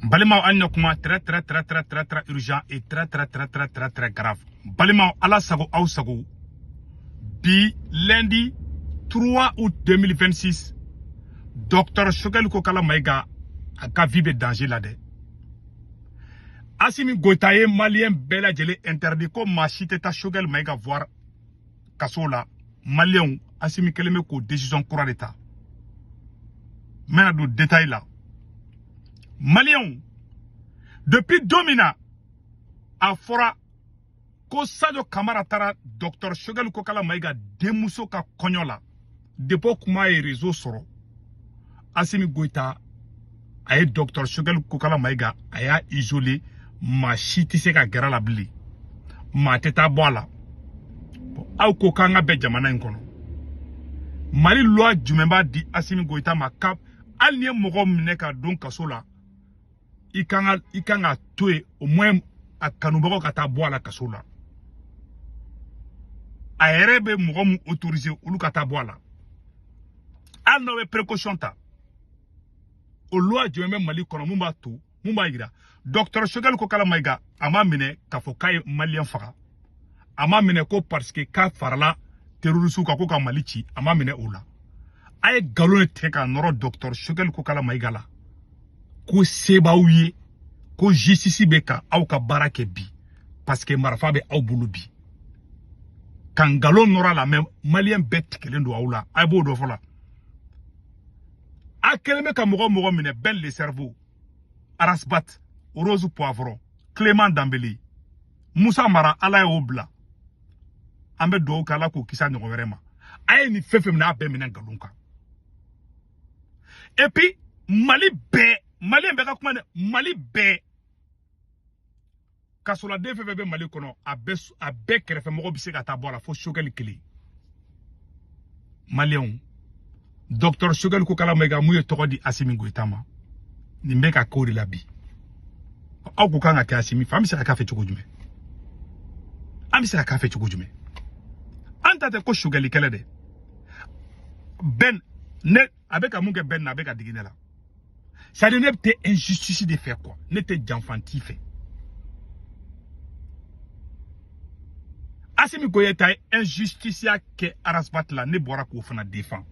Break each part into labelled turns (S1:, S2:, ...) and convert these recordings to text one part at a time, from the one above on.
S1: Balimaw, an ɲɛ kuma très très très très très très urgent et très très très très très très grave. Balimaw, Ala sago aw sago, bi lundi 3 août 2026, docteur Choguel Kokala Maïga a ka vie bɛ danger la dɛ. Assimi Goïta ye malien bɛɛ lajɛlen interdit ko maa si tɛ taa Choguel Maïga voir kaso la. Malienw, Assimi kɛlen bɛ k'o décision kura de ta. N bɛna don détail la. Malienw, depuis don min na a fɔra ko Sadio Kamara taara docteur Choguel Kokala Maïga denmuso ka kɔɲɔ la, depuis o kuma ye réseau sɔrɔ, Assimi Goïta a ye docteur Choguel Kokala Maïga a y'a isolé. Maa si tɛ se ka gɛrɛ a la bilen, maa tɛ taa bɔ a la. Aw ko k'an ka bɛn jamana in kɔnɔ, Mali loi jumɛn b'a di Assimi Goïta ma ka hali n'i ye mɔgɔ minɛ ka don kaso la, i kan ka to yen au moins a kanubagaw ka taa bɔ a la kaso la? A yɛrɛ bɛ mɔgɔ mun autoriser olu ka taa bɔ a la, hali n'aw bɛ précaution ta? O loi jumɛn bɛ Mali kɔnɔ mun b'a to, mun b'a yira? Docteur Choguel Kokala Maïga, a ma minɛ k'a fɔ k'a ye malien faga, a ma minɛ ko parce que k'a farala terroriste kan ko ka Mali ci, a ma minɛ o la. A ye nkalon de tigɛ ka nɔrɔ docteur Choguel Kokala Maïga la ko se b'aw ye, ko justice bɛ ka aw ka baara kɛ bi parce que marifa bɛ aw bolo bi, ka nkalon nɔrɔ a la. Mais malien bɛɛ tigɛlen don aw la, a b'o dɔn fɔlɔ. A kɛlen bɛ ka mɔgɔ mɔgɔ minɛ, Ben le cerveau, Arasbat, Rose Poivron, Clément Dambélé, Moussa Mara, Ala y'o bila, an bɛ dugawu kɛ Ala k'o kisi a ɲɔgɔn wɛrɛ ma. A ye nin fɛn fɛn minɛ, a bɛɛ minɛ nkalon kan. Et puis Mali bɛɛ, malien bɛɛ ka kuma dɛ, Mali bɛɛ kasoladen fɛn fɛn bɛ Mali kɔnɔ, a bɛɛ kɛrɛfɛmɔgɔ bɛ se ka taa bɔ a la fo Choguel kelen. Malienw, docteur Choguel Kokala Maïga mun ye tɔgɔ di Assimi Goïta ma, nin bɛ ka k'o de la bi. Aw ko kan ka kɛ Assimi fɛ, an bɛ se ka k'a fɛ cogo jumɛn? An bɛ se ka k'a fɛ cogo jumɛn? An ta tɛ ko Choguel kɛlɛ dɛ. Ben ne a bɛ ka mun kɛ Ben na, a bɛ ka digi ne la. C'est à dire ne tɛ injustice de fɛ quoi, ne tɛ janfanti fɛ. Assimi Goïta ye injustice ya kɛ Arasbat la, ne bɔra k'o fana défend.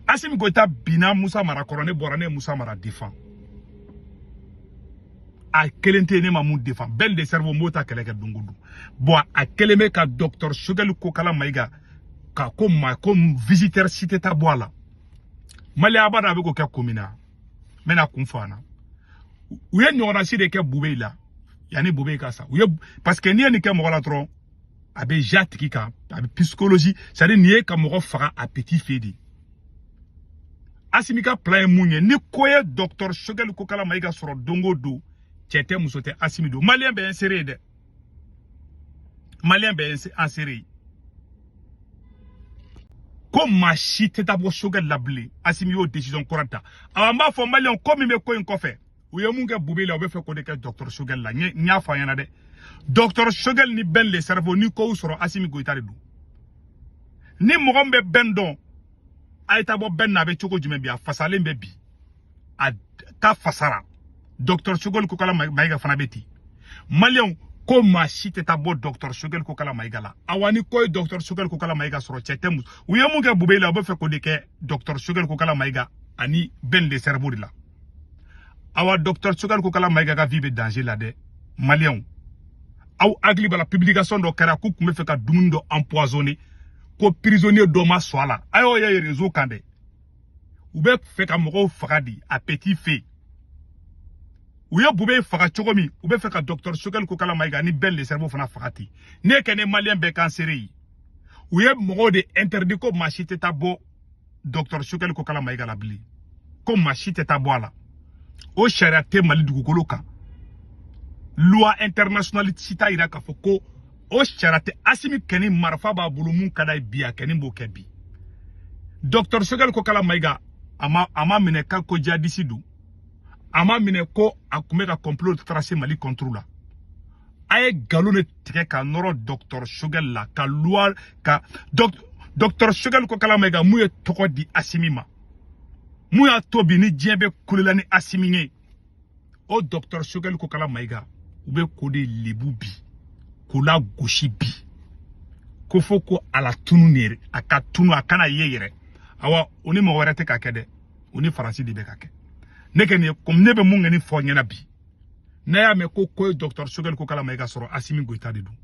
S1: Assimi Goïta binna Moussa Mara kɔrɔ, ne bɔra, ne ye Moussa Mara défend. A kelen tɛ, ne ma mun défend? Ben de cerveau, n b'o ta kɛlɛ kɛ don o don. Bon, a kelen bɛ ka docteur Choguel Kokala Maïga ka ko ma ko visiteur si tɛ taa bɔ a la. Malien b'a dɔn a bɛ k'o kɛ kun min na, n bɛna kun fɔ a na. U ye ɲɔgɔnna si de kɛ Bube la yanni Bube ka sa. U ye parce que n'i ye nin kɛ mɔgɔ la dɔrɔn, a bɛ ja tigi kan, a bɛ psychologie, c'est à dire nin ye ka mɔgɔ faga a petit feu de. Assimi ka plan ye mun ye? Ni ko ye docteur Choguel Kokala Maïga sɔrɔ don o don, cɛ tɛ muso tɛ, Assimi don. Malien bɛ inséré ye dɛ, malien bɛ inséré ye ko maa si tɛ taa bɔ Choguel la bilen. Assimi y'o décision kura ta. Awa, n b'a fɔ malien, ko min bɛ ko in kɔfɛ, u ye mun kɛ Bube la, u bɛ fɛ k'o de kɛ docteur Choguel la. N y'a fɔ a ɲɛna dɛ, docteur Choguel ni Ben le cerveau, ni kow sɔrɔ, Assimi Goïta de don. Ni mɔgɔ min bɛ Ben dɔn, a ye taa bɔ Ben na, a bɛ cogo jumɛn bi? A fasalen bɛ bi, a ka fasara. Docteur Choguel Kokala Maïga fana bɛ ten. Malienw, ko maa si tɛ taa bɔ docteur Choguel Kokala Maïga la. Awa, ni ko ye docteur Choguel Kokala Maïga sɔrɔ, cɛ tɛ muso, u ye mun kɛ Bube la, u bɛ fɛ k'o de kɛ docteur Choguel Kokala Maïga ani Ben le cerveau de la. Awa, docteur Choguel Kokala Maïga ka vie bɛ danger la dɛ. Malienw, aw hakili b'a la, publication dɔ kɛra k'u tun bɛ fɛ ka dumuni dɔ empoisonner, ko prisonnier dɔ ma sɔn a la. A y'o ye réseau kan dɛ, u bɛ fɛ ka mɔgɔw faga de a petit feu. U ye Bube faga cogo min, u bɛ fɛ ka docteur Choguel Kokala Maïga ni Ben le cerveau fana faga ten. Ne kɛ ne malien bɛɛ kan seere ye, u ye mɔgɔw de interdit ko maa si tɛ taa bɔ docteur Choguel Kokala Maïga la bilen, ko maa si tɛ taa bɔ a la. O sariya tɛ Mali dugukolo kan, loi internationale si t'a yira k'a fɔ ko o sariya tɛ. Assimi kɛni marifa b'a bolo, mun ka d'a ye bi, a kɛni b'o kɛ bi. Docteur Choguel Kokala Maïga a ma minɛ ka ko jihadiste don, a ma minɛ ko a tun bɛ ka complot tracer Mali contre la. A ye nkalon de tigɛ ka nɔrɔ docteur Choguel la, ka loi ka docteur Choguel Kokala Maïga mun ye tɔgɔ di Assimi ma, mun y'a to bi ni diɲɛ bɛ kulela ni Assimi ye. O docteur Choguel Kokalla Maïga, u bɛ k'o de lebu bi, k'o la gosi bi, ko fo ko a la tunu de, a ka tunu, a kana ye yɛrɛ. Awa, o ni mɔgɔ wɛrɛ tɛ ka kɛ dɛ, o ni Faransi de bɛ ka kɛ. Ne kɛ nin ye komi ne bɛ mun kɛ ni fɔ ɲɛna bi, n'a y'a mɛn ko ye docteur Choguel Kokalla Maïga sɔrɔ, Assimi Goïta de don.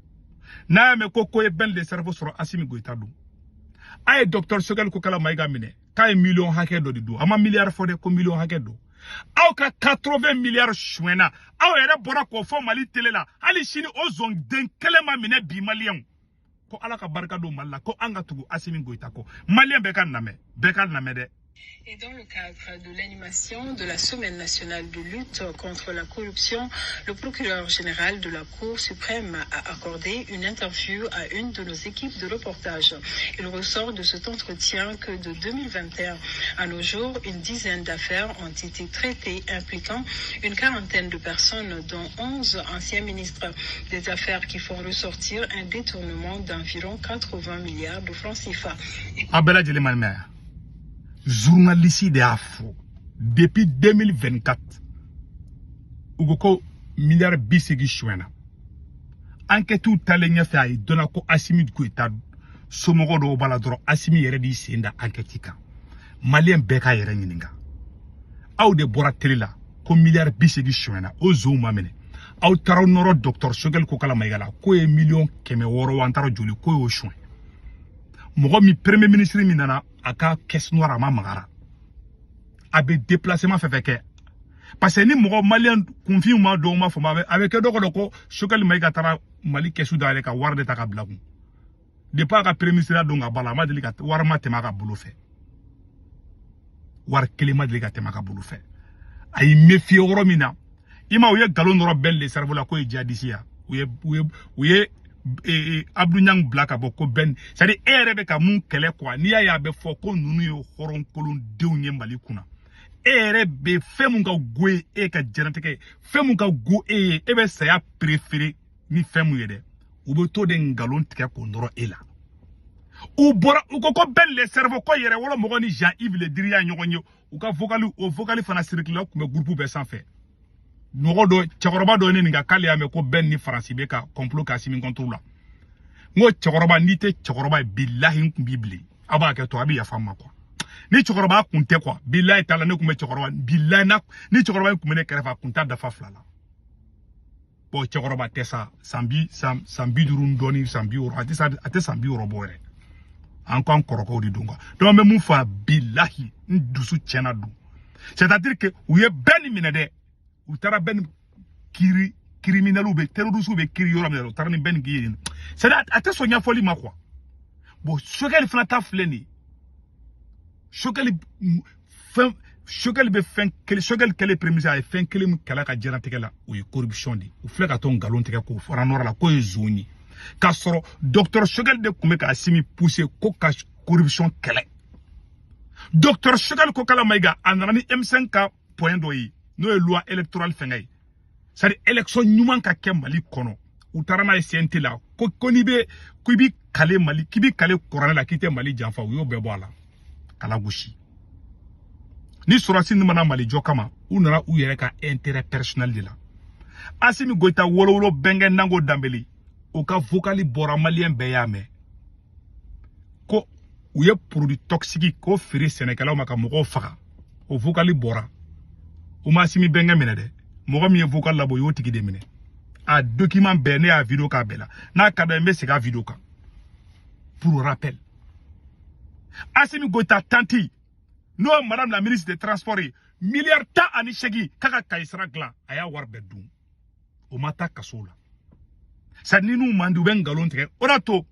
S1: N'a y'a mɛn ko ye Ben le Cerveau sɔrɔ, Assimi Goïta don. A ye docteur Choguel Kokalla Maïga minɛ k'a ye miliyɔn hakɛ dɔ de don. A ma miliyari fɔ dɛ, ko miliyɔn hakɛ don. Aw ka 80 miliyari suɲɛna, aw yɛrɛ bɔra k'o fɔ Mali télé la. Hali sini o zɔnden kelen ma minɛ bi. Maliyɛnw ko Ala ka barika don Mali la, ko an ka tugu Assimi Goïta kɔ. Maliyɛn bɛɛ ka lamɛn, bɛɛ ka lamɛn dɛ.
S2: Et dans le cadre de l'animation de la Semaine nationale de lutte contre la corruption, le procureur général de la Cour suprême a accordé une interview à une de nos équipes de reportage. Il ressort de cet entretien que de 2021 à nos jours, une dizaine d'affaires ont été traitées impliquant une quarantaine de personnes, dont 11 anciens ministres. Des affaires qui font ressortir un détournement d'environ 80 milliards de francs CFA.
S1: A bɛɛ lajɛlen ma mɛn yan, journaliste de y'a fɔ depuis 2024. U ko miliyari 80 suɲɛna. Enquête talen ɲɛfɛ, a ye dɔnna ko Assimi Goïta somɔgɔ dɔw b'a la dɔrɔn. Assimi yɛrɛ de y'i sen da enquête kan. Maliyɛn bɛɛ k'a yɛrɛ ɲininka, aw de bɔra télé la ko miliyari 80 suɲɛna, o zonw ma minɛ. Aw taara nɔrɔ docteur Choguel Kokalla Maïga la k'o ye miliyɔn 600 wa an taara joli k'o y'o suɲɛ. Mɔgɔ min, premier ministre min nana, a ka caisse noire a ma magara, a bɛ déplacement fɛn fɛn kɛ, parce que ni mɔgɔ maliyɛn kunfinw ma dɔn, ma faamu, a bɛ kɛ dɔ kɔnɔ ko Choguel Maïga taara Mali kɛsu dayɛlɛ ka wari de ta ka bila kun. Depuis a ka premier ministre don ka ba la, a ma deli ka wari ma tɛmɛ a ka bolo fɛ, wari kelen ma deli ka tɛmɛ a ka bolo fɛ. A y'i méfier yɔrɔ min na, i ma u ye nkalon dɔrɔn bɛɛ le cerveau la k'o ye djihadiste ya. U ye Abdou Niang bila ka bɔ ko Ben, c'est à dire e yɛrɛ bɛ ka mun kɛlɛ quoi. N'i y'a ye a bɛ fɔ ko ninnu ye hɔrɔnkolondenw ye Mali kunna, e yɛrɛ bɛ fɛn mun ka go ye, e ka diɲɛlatigɛ fɛn mun ka go e ye, e bɛ saya préféré ni fɛn mun ye dɛ, u bɛ to de nkalon tigɛ k'o nɔrɔ e la. U bɔra, u ko Ben le Cerveau, ko yɛrɛ wolo mɔgɔ ni Jean-Yves Le Drian ɲɔgɔn ye. U ka vocal, o vocal fana circulé, o tun bɛ groupe bɛɛ sanfɛ. Mɔgɔ dɔ, cɛkɔrɔba dɔ ye ne ɲininka k'ale y'a mɛn ko Ben ni Faransi bɛ ka complot kɛ Assimi contre la. N ko cɛkɔrɔba, n'i tɛ cɛkɔrɔba ye, bilahi n kun b'i bilen. Aw b'a kɛ to, a bɛ yafa n ma quoi. Ni cɛkɔrɔba kun tɛ quoi, bilahi t'a la, ne kun bɛ cɛkɔrɔba, bilahi na ni cɛkɔrɔba in kun bɛ ne kɛrɛfɛ, a kun t'a dafa fila la. Bon, cɛkɔrɔba tɛ sa, san bi san san 50 ni dɔɔni, san 60, a tɛ sa, a tɛ san 60 bɔ yɛrɛ. An ko an kɔrɔkɛw de don quoi. Donc an bɛ mun fɔ? Bilahi n dusu tiɲɛna don. C'est à dire que u ye bɛɛ ni minɛ dɛ, u taara bɛɛ ni kiri, criminels bɛ, terroristes bɛ kiri yɔrɔ min na, u taara ni bɛɛ ni k'i ye. C'est à dire a tɛ sɔn ɲɛfɔli ma quoi. Bon, Choguel fana ta filɛ nin ye. Choguel fɛn, Choguel bɛ fɛn kelen, Choguel kɛlen premier ministre, a ye fɛn kelen min kɛlɛ ka diɲɛlatigɛ la, o ye corruption de ye. U filɛ ka to nkalon tigɛ k'o fara nɔrɔ la k'o ye zon ye, k'a sɔrɔ docteur Choguel de tun bɛ ka Assimi pousser ko ka corruption kɛlɛ. Docteur Choguel Kokalla Maïga, a nana ni M5 ka point dɔ ye, n'o ye loi électorale fɛngɛ ye, c'est à dire élection ɲuman ka kɛ Mali kɔnɔ. U taara n'a ye CNT la ko n'i bɛ ko i b'i kale Mali, k'i b'i kale kuranɛ la k'i tɛ Mali janfa, u y'o bɛɛ bɔ a la ka lagosi. Ni sɔrɔsi ninnu mana Mali jɔ kama, u nana u yɛrɛ ka intérêt personnel de la. Assimi Goïta wolowolo bɛnkɛ Nango Danbele, o ka vocal bɔra, maliyɛn bɛɛ y'a mɛn ko u ye produit toxique k'o feere sɛnɛkɛlaw ma ka mɔgɔw faga. O vocal bɔra, u ma Assimi bɛnkɛ minɛ dɛ. Mɔgɔ min ye vocal labɔ, o y'o tigi de minɛ. A document bɛɛ, ne y'a vidéo k'a bɛɛ la. N'a ka d'a ye, n bɛ segin a vidéo kan. Pour rappel, Assimi Goïta tanti, n'o ye madame la ministre des Transports ye, miliyari 18 k'a ka Kayi sira dilan, a y'a wari bɛɛ dun, o ma taa kaso la. Sa ni n'u man di, u bɛ nkalon tigɛ. O de y'a to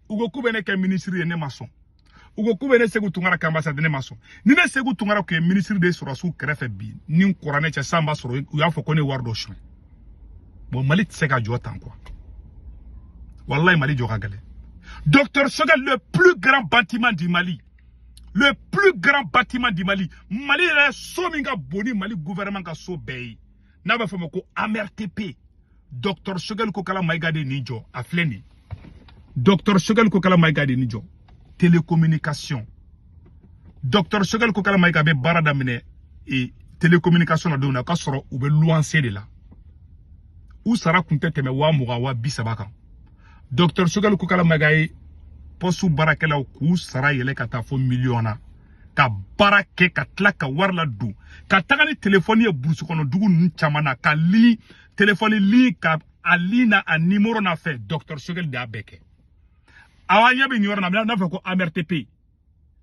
S1: u ko k'u bɛ ne kɛ ministre ye, ne ma sɔn. U ko k'u bɛ ne Sekou Tounkara kɛ ambassadeur, ne ma sɔn. Ni ne Sekou Tounkara tun ye ministre de sɔrɔsiw kɛrɛfɛ bi, ni n kɔrɔ ne cɛ san b'a sɔrɔ u y'a fɔ ko ne ye wari dɔ suɲɛ. Bon, Mali tɛ se ka jɔ tan quoi. Wallahi, Mali jɔ ka gɛlɛn. Docteur Choguel, le plus grand bâtiment du Mali, le plus grand bâtiment du Mali, Mali yɛrɛ so min ka bon ni Mali gouvernement ka so bɛɛ ye, n'a bɛ fɔ o ma ko AMRTP, docteur Choguel Kokalla Maïga de nin jɔ. A filɛ nin, docteur Choguel Kokalla Maïga de nin jɔ. Télécommunication, docteur Choguel Kokalla Maïga bɛ baara daminɛ e télécommunication na don min na, k'a sɔrɔ u bɛ luwanse de la, u sara kun tɛ tɛmɛ 20 000, 30 000 kan. Docteur Choguel Kokalla Maïga ye poste baarakɛlaw k'u sara yɛlɛ ka taa fo miliyɔn na, ka baara kɛ, ka tila ka wari ladon, ka taga ni telefɔni ye burusi kɔnɔ dugu ninnu caman na, ka ligne telefɔni ligne, ka a ligne na a numéro na fɛ. Docteur Choguel de y'a bɛɛ kɛ. Awa, ɲɛ bɛ nin yɔrɔ la, n'a fɔ ko AMRTP,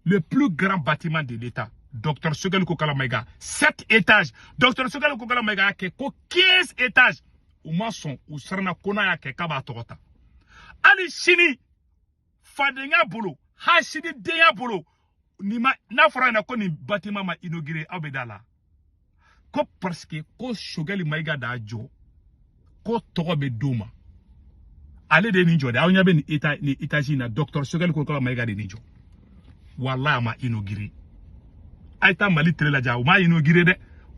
S1: le plus grand bâtiment de l'État, docteur Choguel Kokalla Maïga, 7 étages. Docteur Choguel Kokalla Maïga y'a kɛ ko 15 étages. U ma sɔn, u siranna ko n'a y'a kɛ k'a b'a tɔgɔ ta. Hali sini, fadenya bolo, hasididenya bolo, ni ma n'a fɔra ɲɛna ko nin bâtiment ma inauguré, aw bɛ da la ko parce que ko Choguel Maïga d'a jɔ, ko tɔgɔ bɛ d'o ma, ale de ye nin jɔ dɛ. Aw ɲɛ bɛ nin état, nin étage in na, docteur Choguel Kokalla Maïga de ye nin jɔ. Walahi, a ma inauguré. A ye taa Mali télé lajɛ, u m'a inauguré dɛ.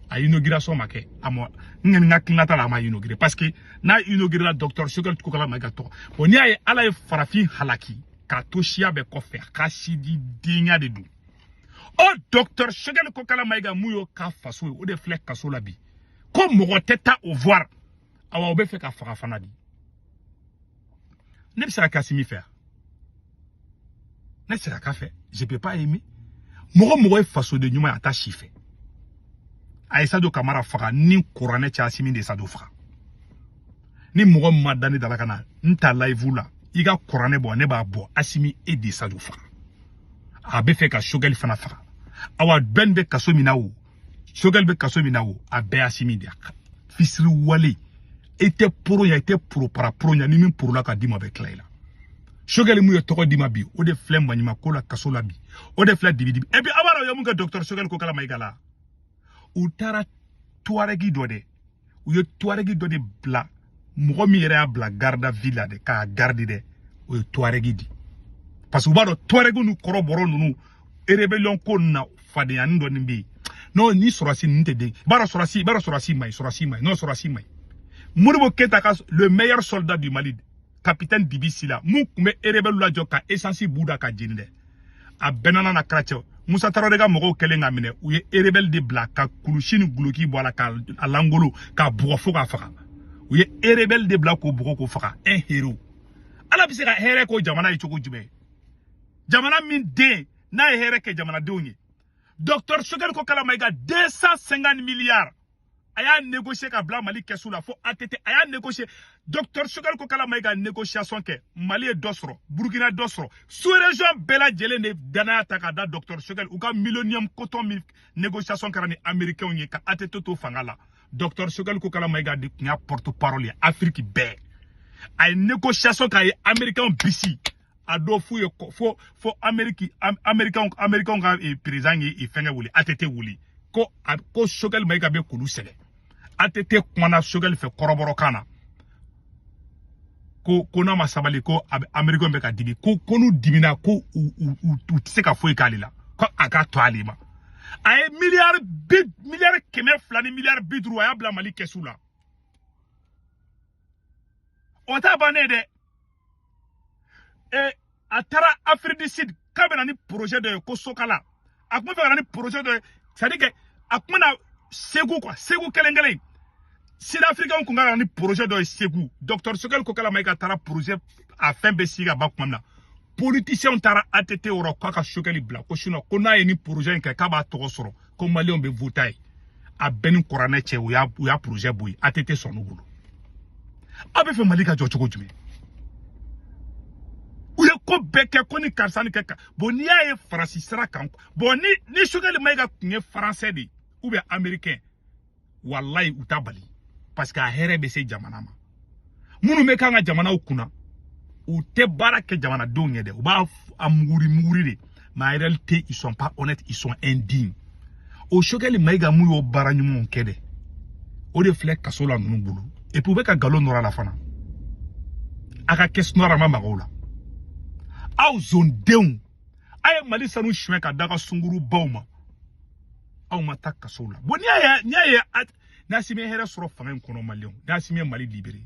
S1: A inauguration ma kɛ. A ma, n kɔni ka hakilinata la, a ma inauguré parce que n'a inauguré la, docteur Choguel Kokalla Maïga tɔgɔ. Bon, n'i y'a ye Ala ye farafin halaki k'a to siya bɛɛ kɔfɛ, a ka sididenya de don. O docteur Choguel Kokalla Maïga, mun y'o ka faso ye, o de filɛ kaso la bi, ko mɔgɔ tɛ taa o voir. Awa, o bɛ fɛ ka faga fana di. Ne bɛ se ka kɛ Assimi fɛ yan? Ne tɛ se ka k'a fɛ. Je peux pas aimer. Mɔgɔ mɔgɔ ye fasoden ɲuman ye, a t'a si fɛ. A ye Sadio Kamara faga ni kuranɛ cɛ. Assimi de ye Sadio faga. Ni mɔgɔ min ma da ne da la ka na n ta live la, i ka kuranɛ bɔ, ne b'a bɔ. Assimi, e de ye Sadio faga. A bɛ fɛ ka Choguel fana faga. Awa, bɛn bɛ kaso min na, o Choguel bɛ kaso min na, o a bɛɛ Assimi de ye. Fisiri wale, i tɛ poro ɲɛ, i tɛ poro para poro ɲɛ. Ni min porola ka d'i ma, a bɛ tila i la. Choguel mun ye tɔgɔ d'i ma bi, o de filɛ maɲumanko la kaso la bi, o de filɛ dibi dibi. Et puis aw b'a dɔn u ye mun kɛ docteur Choguel Kokalla Maïga la? U taara tuaregi dɔ de, u ye tuaregi dɔ de bila. Mɔgɔ min yɛrɛ y'a bila garde à vue la dɛ, k'a garde dɛ, o ye tuaregi di, parce que u b'a dɔn tuaregi n'u kɔrɔbɔrɔ ninnu, rébellion ko ninnu na, fadenyani dɔɔni bɛ yen. Non, ni sɔrɔsi ninnu tɛ den, i b'a dɔn sɔrɔsi, i b'a dɔn sɔrɔsi ma ɲi, sɔrɔsi ma ɲi. Non, sɔrɔsi ma ɲi. Modibo Keita ka le meilleur soldat du Mali, capitaine Dibi Sila, mun tun bɛ rebelle lajɔ ka essence b'u da ka jeni dɛ, a bɛɛ nana na kɛra cɛ. Musa Tarawele ka mɔgɔw kɛlen ka minɛ, u ye rebelle de bila ka kulusi ni guloki bɔ a la, ka a langolo, ka bugɔ fo k'a faga. U ye rebelle de bila k'o bugɔ k'o faga. Un héros. Ala bɛ se ka hɛrɛ k'o jamana ye cogo jumɛn? Jamana min den n'a ye hɛrɛ kɛ jamanadenw ye. Docteur Choguel Kokalla Maïga, 250 milliards, a y'a négocier ka bila Mali kɛsu la fo ATT a y'a négocier. Docteur Choguel Kokalla Maïga négociation kɛ, Mali ye dɔ sɔrɔ, Burukina dɔ sɔrɔ, sous région bɛɛ lajɛlen de danaya ta ka da docteur Choguel. U ka Millennium coton min négociation kɛra ni Américains ye ka ATT to fanga la, docteur Choguel Kokalla Maïga de tun y'a porte parole ye Afrique bɛɛ. A ye négociation kɛ, a ye Américains bisi a dɔ f'u ye fo Amérique, Américains ka président ye fɛngɛ wuli, ATT wuli ko ko Choguel Maïga bɛ k'olu sɛgɛn. ATT kumana Choguel fɛ kɔrɔbɔrɔkan na ko n'a ma sabali, ko Américains bɛ ka dimi, ko n'u dimina, ko u tɛ se ka foyi k'ale la, ko a ka to ale ma. A ye miliyari bi, miliyari 250 miliyari 50, a y'a bila Mali kɛsu la. O t'a bannen dɛ. A taara Afrique du Sud k'a bɛ na ni projet dɔ ye ko Sokala. A tun bɛ fɛ ka na ni projet dɔ ye, c'est à dire que a tun bɛ na Segu quoi, Segu kelen kelen. Sud Africain kun ka na ni projet dɔ ye Segu. Docteur Choguel Kokalla Maïga taara projet a fɛn bɛɛ sigi ka ban tuma min na, politiciens taara ATT yɔrɔ k'a ka Choguel bila, ko sinon ko n'a ye ni projet in kɛ, k'a b'a tɔgɔ sɔrɔ, ko Maliyɛnw bɛ voter ye. A bɛɛ ni kuranɛ cɛ, u y'a projet bɔ yen. ATT sɔnn'u bolo. Aw bɛ fɛ Mali ka jɔ cogo jumɛn? U ye ko bɛɛ kɛ ko ni karisa ni kɛ ka bon. N'i y'a ye Faransi sira kan, bon, ni Choguel Maïga tun ye Français de ye ou bien Américain, walayi, u t'a bali, parce que a hɛrɛ bɛ se jamana ma. Minnu bɛ k'an ka jamanaw kunna, u tɛ baara kɛ jamanadenw ɲɛ dɛ, u b'a a muguri muguri de, mais en réalité ils sont pas honnêtes, ils sont indignes. O Choguel Maïga mun y'o baara ɲumanw kɛ dɛ, o de filɛ kaso la ninnu bolo. Et puis u bɛ ka nkalon nɔrɔ a la fana, a ka caisse noire ma maga o la. Aw zondenw, a ye Mali sanu suɲɛ ka da ka sungurubaw ma, aw ma taa kaso la. Bon, n'i y'a ye n'Assimi ye hɛrɛ sɔrɔ fanga in kɔnɔ, Maliyɛnw, n'Assimi ye Mali libéré,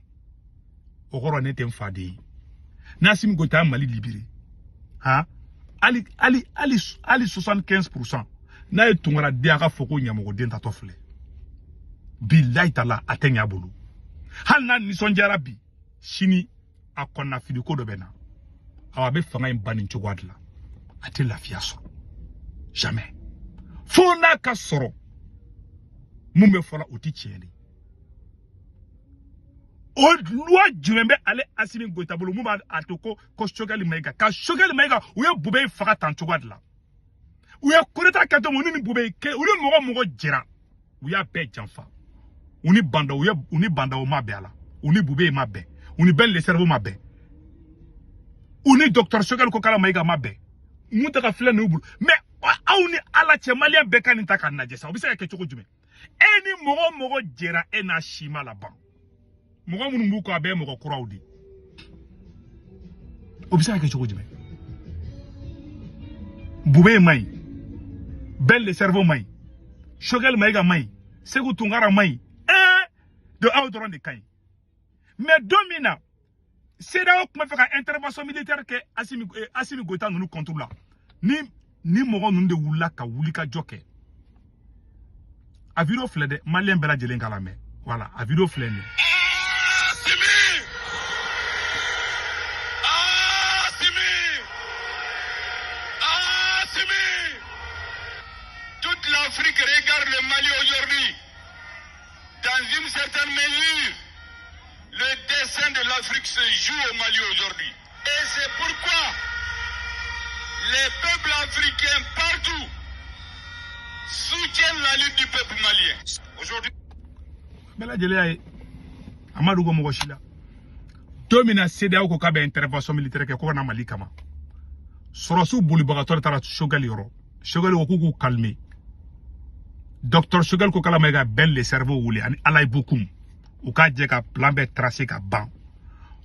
S1: o kɔrɔ ne tɛ n faden ye. N'Assimi Goïta ye Mali libéré, han, hali 75%, n'a ye Tunkara den, a ka fɔ ko ɲamɔgɔden tatɔ filɛ. Bilayi tala a tɛ ɲɛ a bolo. Hali n'a nisɔndiyara bi, sini a kɔnɔna fili ko dɔ bɛ na. Awa a bɛ fanga in ban nin cogoya de la. A tɛ lafiya sɔrɔ. Jamais. Fo n'a ka sɔrɔ mun bɛ fɔla o ti tiɲɛ de. O loi jumɛn bɛ ale Assimi Goïta bolo mun b'a to ko Choguel Maïga ka Choguel Maïga u ye Boubèye faga tan cogoya de la. U ye coup d'état kɛ don min ni Boubèye kɛ u ni mɔgɔ jɛra u y'a bɛɛ janfa. U ni Bandaw u ni Bandaw ma bɛn a la. U ni Boubèye ma bɛn. U ni Ben le Cerveau ma bɛn. U ni docteur Choguel Kokalla Maïga ma bɛn. Mun tɛ ka filɛ ninnu bolo. Mais aw ni Ala cɛ maliyɛn bɛɛ ka nin ta k'a lajɛ sa o bɛ se ka kɛ cogo jumɛn? E ni mɔgɔ jɛra e n'a si ma laban. Mɔgɔ minnu b'u kɔ a bɛɛ ye mɔgɔ kuraw de ye. O bɛ se ka kɛ cogo jumɛn? Boubèye man ɲi, Ben le Cerveau man ɲi, Choguel Maïga man ɲi, Sékou Tounkara man ɲi. Donc aw dɔrɔn de ka ɲi. Mais don min na CEDEAO tun bɛ fɛ ka intervention militaire kɛ Assimi Goïta ninnu contre la, ni mɔgɔ ninnu de wulila ka wuli ka jɔ kɛ. A vidéo filɛ dɛ, maliyɛn bɛɛ lajɛlen k'a lamɛn. Voilà, a vidéo filɛ nin ye.
S3: Assimi! Assimi! Toute l'Afrique regarde le Mali aujourd'hui. Dans une certaine mesure, le destin de l'Afrique se joue au Mali aujourd'hui. Et c'est pourquoi les peuples africains partout soutiennent la lutte du peuple malien. Aujourd'hui.
S1: Bɛɛ lajɛlen y'a ye a ma dogo mɔgɔ si la. Don min na CEDEAO ko k'a bɛ intervention militaire kɛ ko ka na Mali kama, sɔrɔsiw bolibagatɔ de taara Choguel yɔrɔ. Choguel ko k'u k'u calmer. Docteur Choguel Kokalla Maïga Ben le Cerveau wele ani Alaye Bokoum u k'a jɛ ka plan bɛɛ tracer ka ban.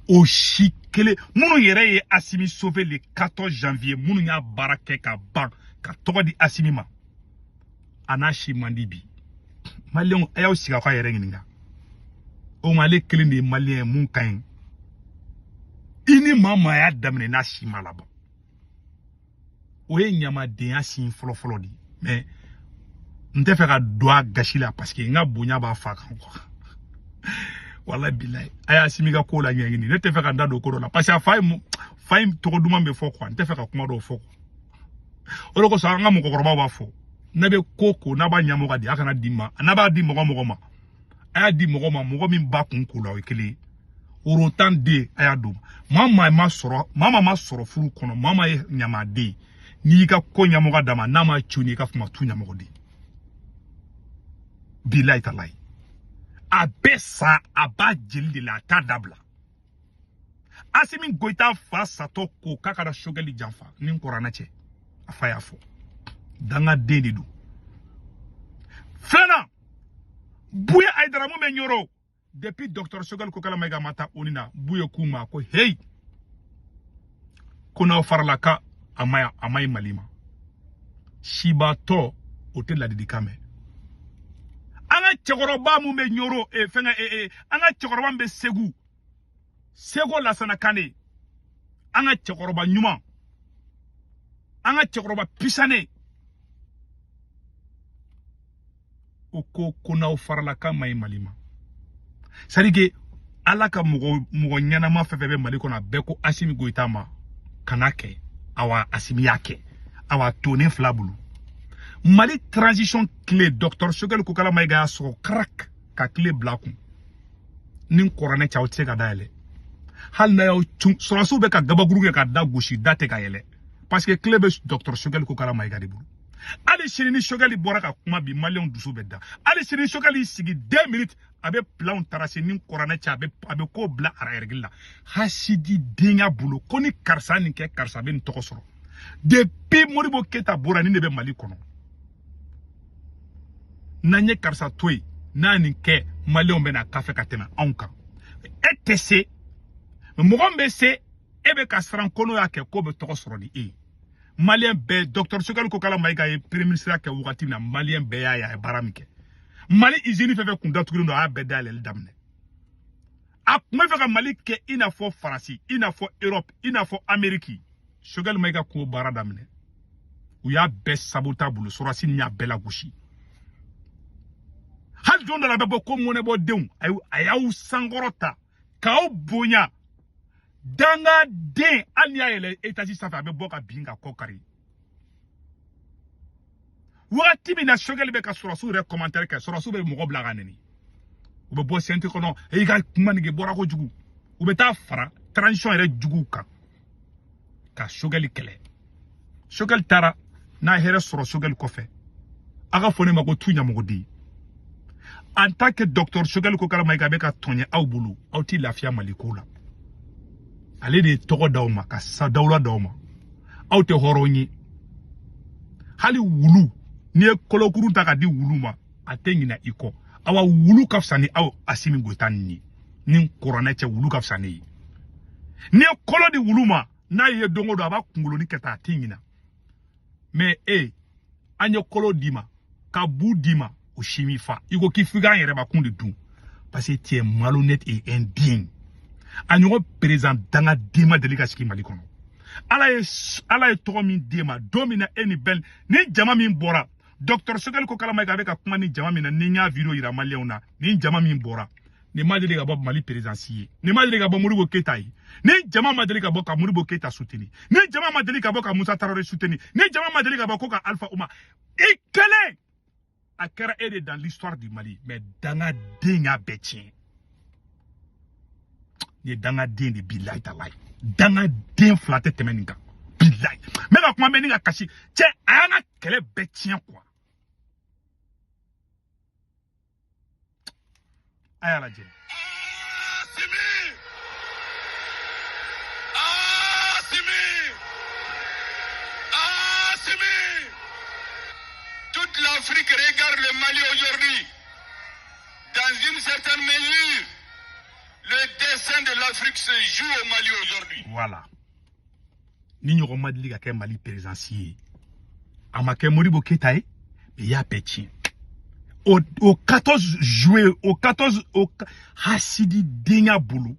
S1: O si kelen minnu yɛrɛ ye Assimi sauver le 14 janvier, minnu y'a baara kɛ ka ban ka tɔgɔ di Assimi ma, a n'a si man di bi. Maliyɛnw a y'aw sigi aw ka yɛrɛ ɲininka. O ma ale kelen de ye maliyɛn ye mun ka ɲi. I ni maa maa y'a daminɛ n'a si ma laban. O ye ɲamadenya sin fɔlɔfɔlɔ de ye. Mais n tɛ fɛ ka don a gasi la parce que n ka bonya b'a fa kan quoi. Walahi bilahi a y'a Assimi ka ko la ɲɛɲini. Ne tɛ fɛ ka n da don ko dɔ la parce que a fa ye fa in tɔgɔ duman bɛ fɔ quoi. N tɛ fɛ ka kuma dɔw fɔ quoi. O de kosɔn an ka mɔgɔkɔrɔbaw b'a fɔ n'a bɛ ko n'a b'a ɲɛmɔgɔ di a kana di ma, n'a b'a di mɔgɔ ma, a y'a di mɔgɔ ma mɔgɔ min b'a kun ko la o ye kelen ye. Woro tan den a y'a d'o ma. Maa ma sɔrɔ maa ma sɔrɔ furu kɔnɔ, maa ma ye ɲamaden n'i y'i ka ko ɲɛmɔgɔ d'a ma n'a ma cun i ka kuma tu ɲɛmɔgɔ den. Bilayi talayi a bɛ sa a b'a jeli de la a t'a dabila. Assimi Goïta fa satɔ ko k'a kana Choguel janfa ni n kɔrɔna cɛ a fa y'a fɔ dangaden de don. Filanan Bouye Aïdara mun bɛ Ɲɔrɔ depuis docteur Choguel Kokalla Maïga ma taa ONU na, Bouye k'u ma ko hey ko n'aw farala ka a ma ɲi Mali ma. Sibatɔ o tɛ ladilikan mɛn. An ka cɛkɔrɔba mun bɛ Ɲɔrɔ fɛnkɛ an ka cɛkɔrɔba min bɛ Segu, Segu Lasana Kane, an ka cɛkɔrɔba ɲuman, an ka cɛkɔrɔba pisane, o ko n'aw farala k'a ma ɲi Mali ma. C'est à dire que Ala ka mɔgɔ ɲɛnama fɛn fɛn bɛ Mali kɔnɔ a bɛɛ ko Assimi Goïta ma kana kɛ, awa Assimi y'a kɛ, awa tonen fila bolo. Mali transition clé docteur Choguel Kokalla Maïga y'a sɔrɔ karak ka clé bila kun. Ni kɔrɔnɛ cɛ aw tɛ se ka dayɛlɛ. Hali n'a y'aw cun sɔrɔsiw bɛ ka gabakuru kɛ ka da gosi da tɛ ka yɛlɛ. Parce que clé bɛ docteur Choguel Kokalla Maïga de bolo. Hali sini ni Choguel bɔra ka kuma bi maliyɛnw dusu bɛ da. Hali sini ni Choguel y'i sigi 2 minutes a bɛ planw tracer ni kɔrɔnɛ cɛ a bɛ ko bila a règle la. Hasidi denya bolo ko ni karisa nin kɛ karisa bɛ nin tɔgɔ sɔrɔ. Depuis Modibo Keita bɔra nin de bɛ Mali kɔnɔ. N'an ye karisa to yen n'a nin kɛ maliyɛnw bɛ na kafɛ ka tɛmɛ anw kan. E tɛ se, mɔgɔ min bɛ se e bɛ ka siran ko n'o y'a kɛ k'o bɛ tɔgɔ sɔrɔ ni e ye. Maliyɛn bɛɛ docteur Choguel Kokalla Maïga ye premier ministre kɛ wagati min na maliyɛn bɛɛ y'a ye a ye baara min kɛ. Mali usine fɛn fɛn kun datugulen don a y'a bɛɛ dayɛlɛli daminɛ. A tun bɛ fɛ ka Mali kɛ i n'a fɔ Faransi, i n'a fɔ Europe, i n'a fɔ Amérique. Choguel Maïga k'o baara daminɛ. U y'a bɛɛ saboter a bolo, sɔrɔdasi ninnu y'a bɛɛ lagosi. Hali don dɔ la a bɛ bɔ ko mɔnɛbɔ denw a y'aw sankɔrɔta k'aw bonya dangaden hali n'i y'a yɛlɛ étage sanfɛ a bɛ bɔ ka bin ka kɔ kari. Wagati min na Choguel bɛ ka sɔrɔsiw yɛrɛ commentaire kɛ, sɔrɔsiw bɛ mɔgɔ bila ka nɛni, u bɛ bɔ CNT kɔnɔ, e ka kuma nege bɔra kojugu, u bɛ taa fara transition yɛrɛ juguw kan ka Choguel kɛlɛ. Choguel taara n'a hɛrɛ sɔrɔ Choguel kɔfɛ, a ka fɔ ne ma ko tu ɲamɔgɔden. En tant que docteur Choguel Kokalla Maïga bɛ ka tɔɲɛ aw bolo, aw ti lafiya Mali ko la. Ale de ye tɔgɔ d'aw ma ka sa dawula d'aw ma, aw tɛ hɔrɔn ye. Hali wulu, n'i ye kolokuru ta ka di wulu ma, a tɛ ɲinɛ i kɔ. Awa wulu ka fisa ni aw Assimi Goïta ninnu ye, ni kuranɛ cɛ wulu ka fisa ne ye. N'i ye kolo di wulu ma, n'a ye don o don a b'a kunkoloni kɛ tan, a tɛ ɲinɛ. Mais e, an ye kolo d'i ma ka bu d'i ma, o si m'i fa, i ko k'i f'i k'an yɛrɛbakun de dun, parce que tu es malhonnête et indigne. A ɲɔgɔn président dangaden ma deli ka sigi Mali kɔnɔ. Ala ye tɔgɔ min d'e ma don min na e ni bɛn ni jama min bɔra, docteur Choguel Kokalla Maïga bɛ ka kuma ni jama min na, ni n y'a vidéo yira maliyɛnw na, ni jama min bɔra, nin ma deli ka bɔ Mali présidence ye, nin ma deli ka bɔ Modibo Keïta ye, ni jama ma deli ka bɔ ka Modibo Keïta soutenir, ni jama ma deli ka bɔ ka Moussa Traoré soutenir, ni jama ma deli ka bɔ ko ka Alpha Oumar, i kelen a kɛra e de dans l'histoire du Mali. Mais dangaden y'a bɛɛ tiɲɛ. Nin ye dangaden de, bilayi talayi, dangaden fila tɛ tɛmɛ nin kan, bilayi. N bɛ ka kuma mɛn ni ka kasi cɛ, a y'an ka kɛlɛ bɛɛ tiɲɛ quoi. A y'a lajɛ.
S3: Assimi! Assimi! Assimi! Toute l'Afrique regarde le Mali aujourd'hui. Dans une certaine mesure, le destin de l'Afrique se joue au Mali aujourd'hui.
S1: Voilà. Ni ɲɔgɔn ma deli ka kɛ Mali présidence ye, a ma kɛ Modibo Keïta ye, mais i y'a bɛɛ tiɲɛ. Au 14 juillet, au 14, au hasidi denya bolo,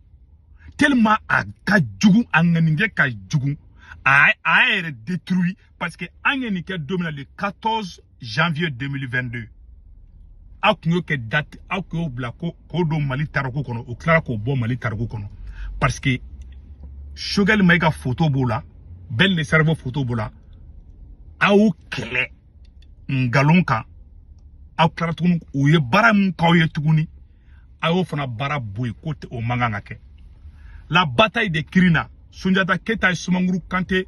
S1: tellement a ka jugu, a ŋaninkɛ ka jugu, a yɛrɛ détruit, parce que an ye nin kɛ don min na, le 14 janvier 2022, aw kun y'o kɛ date, aw kun y'o bila ko k'o don Mali tariku kɔnɔ, o tilara k'o bɔ Mali tariku kɔnɔ, parce que Choguel Maïga photo b'o la, Ben le cerveau photo b'o la, aw kɛlɛ nkalon kan, aw tilara tuguni u ye baara min k'aw ye tuguni, a y'o fana baara bɔ yen ko o man kan ka kɛ. La bataille de Kirina, Sunjata Keita ye Sumanguru Kante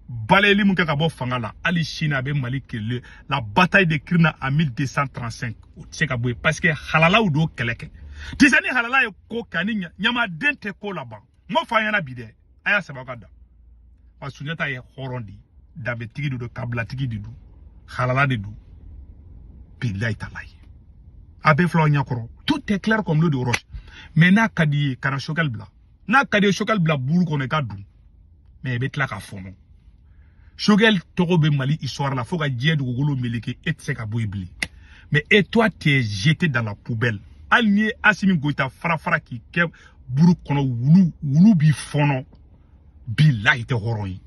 S1: balayeli mun kɛ ka bɔ fanga la, hali sini a bɛ Mali kele. La bataille de Kirina en 1235, o tɛ se ka bɔ yen, parce que halalaw d'o kɛlɛ kɛ. Tisa ni halala ye ko kɛ ani ɲamaden tɛ ko laban. N m'o fɔ an ɲɛna bi dɛ, a y'a sɛbɛn ka da. Wa Sunjata ye hɔrɔn de ye, danbetigi de don, kabilatigi de don, halala de don. Bilayi talayi. A bɛɛ filɛ aw ɲɛkɔrɔ. Tout est clair comme l'eau de roche. Mais n'a ka di ye, kana Choguel bila. N'a ka di ye, Choguel bila buru kɔnɔ i ka dun. Mais i bɛ tila ka fɔnɔ. Choguel tɔgɔ bɛ Mali histoire la fo ka diɲɛ dugukolo meleke, e tɛ se ka bɔ yen bilen. Mais et toi, tu es jeté dans la poubelle. Hali n'i ye Assimi Goïta fara fara k'i kɛ buru kɔnɔ, wulu wulu b'i fɔnɔ. Bilayi tɛ hɔrɔn ye.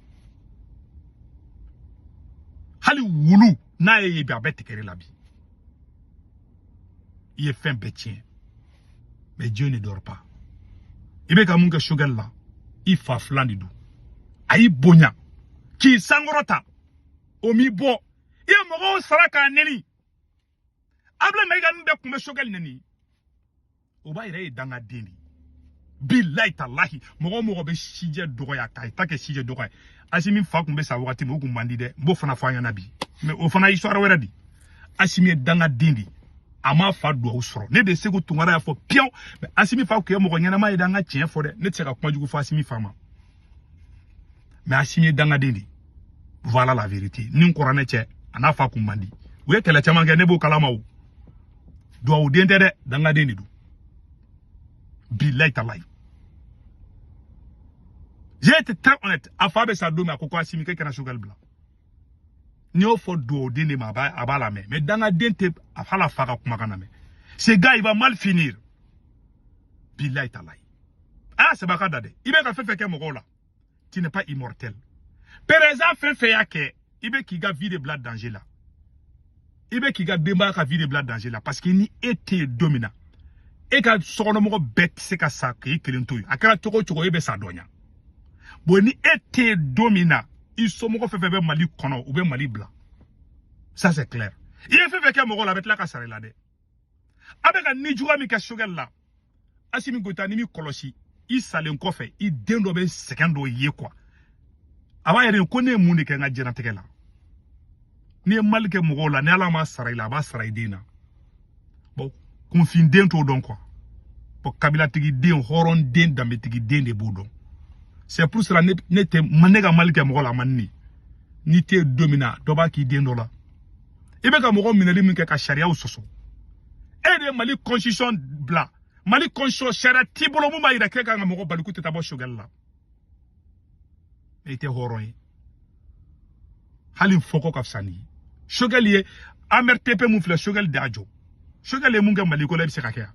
S1: Hali wulu n'a ye bi a bɛ tigɛ la bi. I ye fɛn bɛɛ tiɲɛ. Mais Dieu ne dort pas. I bɛ ka mun kɛ Choguel la, i fa filan de don. A y'i bonya k'i sankɔrɔta, o m'i bɔ. I ye mɔgɔw sara k'a nɛni. Ablaye Maïga ninnu bɛɛ tun bɛ Choguel nɛni. O b'a yira e ye dangaden de ye. Bilayi talahi, mɔgɔ o mɔgɔ bɛ sijɛ dɔgɔya k'a ta kɛ sijɛ dɔgɔya. Assimi fa tun bɛ sa wagati min, o tun man di dɛ. N b'o fana fɔ an ɲɛna bi. Mais o fana ye histoire wɛrɛ de ye. Assimi ye dangaden de ye. A m'a fa duwawu sɔrɔ. Ne de Sékou Tounkara y'a fɔ piyan. Mais Assimi fa tun ye mɔgɔ ɲɛnama ye dɛ, an ka tiɲɛ fɔ dɛ. Ne tɛ se ka kuma jugu fɔ Assimi fa ma. Mais Assimi ye dangaden de ye. Voilà la vérité. Ni n kɔrɔ ne cɛ, a n'a fa kun man di. U ye kɛlɛ caman kɛ, ne b'o kalama o. Duwawuden tɛ dɛ, dangaden de don. Bilayi talayi. J'ai été très honnête. A fa bɛ sa don min, a ko ko Assimi k'e kana Choguel bila. N'i y'o fɔ duwawuden de ma, a b'a lamɛn. Mais dangaden tɛ a hali fa ka kumakan lamɛn. Ce gars, il va mal finir. Bilayi talayi. A y'a sɛbɛn a ka da dɛ. I bɛ ka fɛn fɛn kɛ mɔgɔw la, tu n'es pas immortel. Président fɛn fɛn y'a kɛ, i bɛ k'i ka vie de bila danger la. I bɛ k'i ka denbaya ka vie de bila danger la, parce que ni e tɛ yen don min na, e ka sokɔnɔmɔgɔ bɛɛ tɛ se ka sa k'e kelen to yen. A kɛra cogo o cogo, e bɛ sa dɔ ɲa. Bon, ni e tɛ yen don min na, i somɔgɔ fɛn fɛn bɛ Mali kɔnɔ, u bɛ Mali bila. Ça, c'est clair. I ye fɛn fɛn kɛ mɔgɔ la, a bɛ tila ka sara i la dɛ. A bɛ ka nijuguya min kɛ Choguel la, Assimi Goïta, ni m'i kɔlɔsi, i salen kɔfɛ, i den dɔ bɛ sɛgɛn dɔ ye quoi. A b'a yɛrɛ ko ne ye mun de kɛ n ka diɲɛlatigɛ la? N'i ye mali kɛ mɔgɔw la, ni Ala ma sara i la, a b'a sara i den na. Bon, kunfinden t'o dɔn quoi. Bon, kabilatigi den, hɔrɔn den, danbetigi den de b'o dɔn. C'est pour cela ne tɛ ne ka mali kɛ mɔgɔ la, a man ne. N'i tɛ yen don min na, dɔ b'a k'i den dɔ la. I bɛ ka mɔgɔ minɛli min kɛ ka sariyaw sɔsɔ, e de ye Mali constitution bila. Mali constitution, sariya t'i bolo mun b'a yira k'e kan ka mɔgɔ bali k'u tɛ taa bɔ Choguel la. I tɛ hɔrɔn ye. Hali fɔkɔ ka fisa n'i ye. Choguel ye AMRTP mun filɛ, Choguel de y'a jɔ. Choguel ye mun kɛ Mali ko la, e bɛ se ka kɛ yan?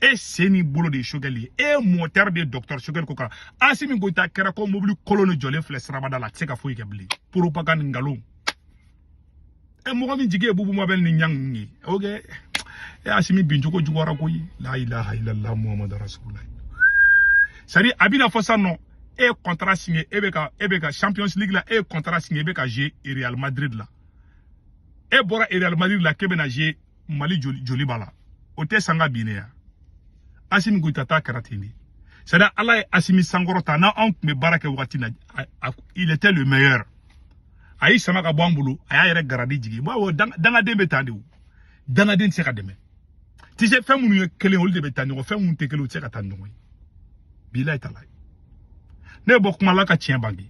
S1: E sen n'i bolo de ye Choguel ye. E ye moteur de ye docteur Choguel ko kan. Assimi Goïta kɛra ko mobili kolon de jɔlen filɛ sirabada la, a tɛ se ka foyi kɛ bilen. Propagande, nkalon. E mɔgɔ min jigi ye Boubou Mabel ni ɲang ninnu ye, o kɛ e Assimi bincogo juguyara koyi. La ilaha illallah Muhammadu rasulullah. C'est à dire, a bɛna fɔ sisan nɔ, e ye contrat signé, e bɛ ka Champions League la, e ye contrat signé, e bɛ ka jouer Real Madrid la. E bɔra Real Madrid la k'e bɛna jouer Mali joli b'a la, o tɛ sanga bin ne ya. Assimi Goïta ta kɛra ten de. C'est à dire, Ala ye Assimi sankɔrɔta. N'a anw tun bɛ baara kɛ wagati na, il était le meilleur. A y'i sama ka bɔ an bolo, a y'a yɛrɛ garadi jigin. Bon, dangaden bɛ tan de. O dangaden tɛ se ka dɛmɛ. Tu sais, fɛn minnu ye kelen, olu de bɛ taa ɲɔgɔn. Fɛn minnu tɛ kelen, u tɛ se ka taa ɲɔgɔn ye. Bilayi talayi, ne bɛ bɔ kuma la ka tiɲɛ bange.